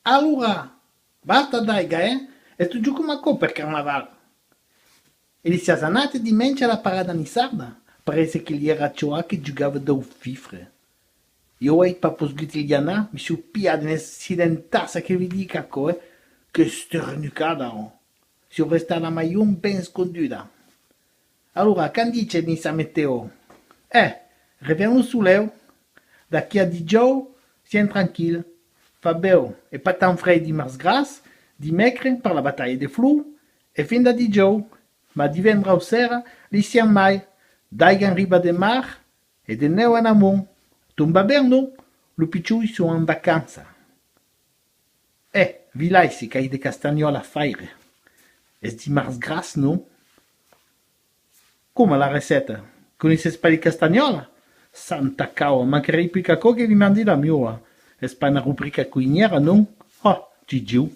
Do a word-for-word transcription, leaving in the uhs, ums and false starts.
Alora, basta d'aiga, eh? Es totjorn coma aquò per Carnaval. E li siás anat dimenge a la parada niçarda? Pareis que li èra Choa que jugava dau fifre. Ieu ai pas posgut li anar, me siáu pilhat un accidentassa que vi dic aquò, eh? Que esternucada, oh! Siáu restada maion ben esconduda. Alora, qu'an dich en Niça meteo? Eh, reven lo soleu. D'aquí a dijòu, siem tranquil. Fa bèu e pas tan freg dimars gras, dimècre per la batalha de flor, e fin da dijòu. Ma divendres au sera, li siem mai, d'aiga en riba de mar e de nèu en amont. Tomba ben, non? Lo pichon i son en vacança. Eh, vi laissi qu'ai de castanhòla a faire. Es dimars gras, non? Coma la receta? Coneisses pas li castanhòla? Santa caua, mancarèi pus qu'aquò que vi mandi la miua. Es pas una rubrica cuinièra, non? Oh, gigiu.